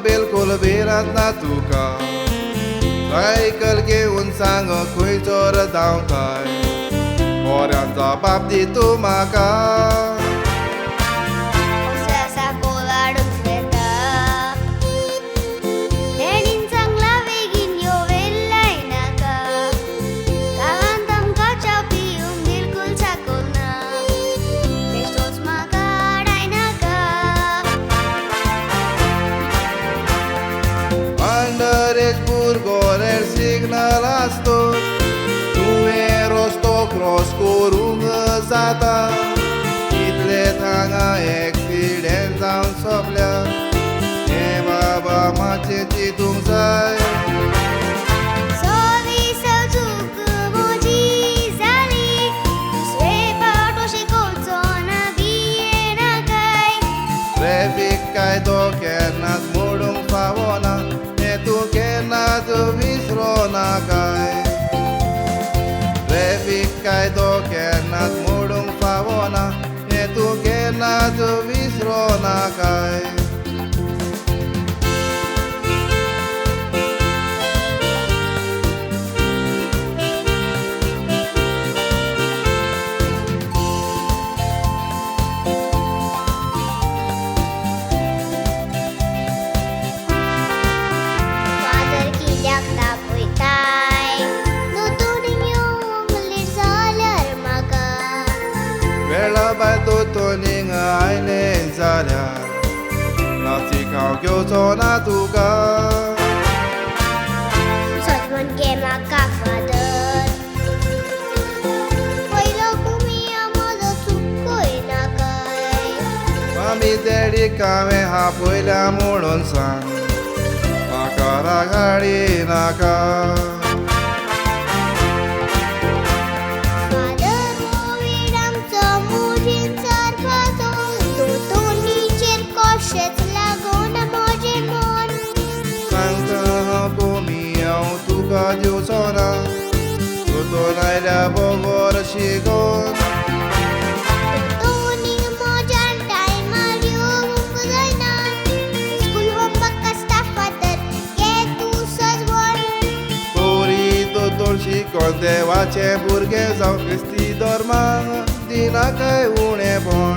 बिलकुल भिरांत ना तुका सायकल घेवन सांग खंय चोर धांवताय मोऱ्यांचो बाप दी तूं म्हाका. सिग्नल आसतो तुवें रस्तो क्रॉस करूंक जाता कितले थांगा एक्सिडेंट जावन सोंपल्या हें बाबा मातशें चिंतूंक जाय. ट्रॅफीक कायदो केन्नाच मोडूंक फावना हें तूं केन्नाच विसरो नाकाय. ट्रॅफीक कायदो केन्नाच मोडूंक फावना हें तूं केन्नाच विसरो नाकाय. दोतोनींग आयलें जाल्यार नाचीक हांव घेवचो ना तुका. सजमन गे म्हाका फादर पयलो कुमिया म्हजो चुकोय नाकाय. मामी डॅडीक हांवें आपयल्या म्हणून सांग म्हाका रागाडी नाका. तुका दिवचो ना दोतोर आयल्या बगर शिकोन. दोतोनी म्हज्यान टायमार येवंक जायना स्कूल होमवर्क आसता फादर घे तूं सजवण. पोरी दोतोर शिकोन देवाचें भुरगें जावं क्रिस्ती धर्माक दिनाकाय उणेपण.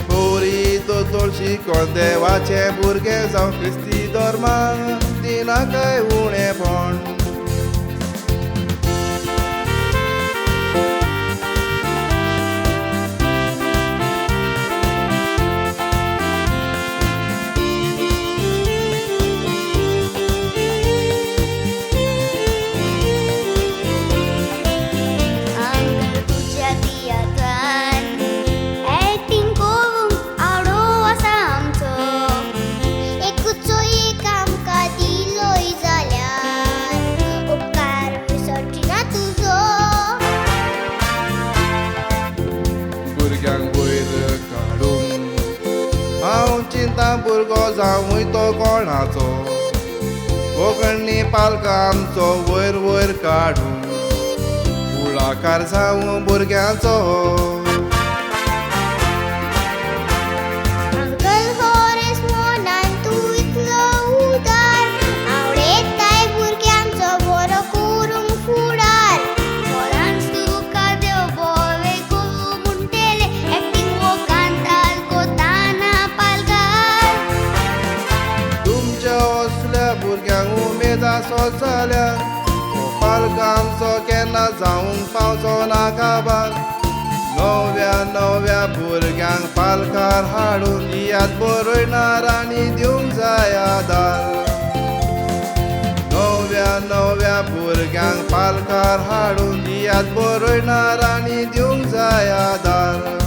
पोरी दोतोर शिकोन देवाचें भुरगें जावं क्रिस्ती धर्माक दिनाकाय उणेपण. चिंता भुरगो जावूय तो कोणाचो कोंकणी पालकां आमचो वयर वयर काडून कुळाकार जावं भुरग्यांचो. अंकल होरेस मोनान तूं इतलो उदार नव्या भुरग्यांक उमेद आसत जाल्यार हो पालक आमचो केन्ना जावंक पावचो ना काबार. नव्या नव्या भुरग्यांक पालकार हाडून याद बरयणार आनी दिवंक जाय आदार. नव्या नव्या भुरग्यांक पालकार हाडून याद बरयणार आनी दिवंक जाय आदार.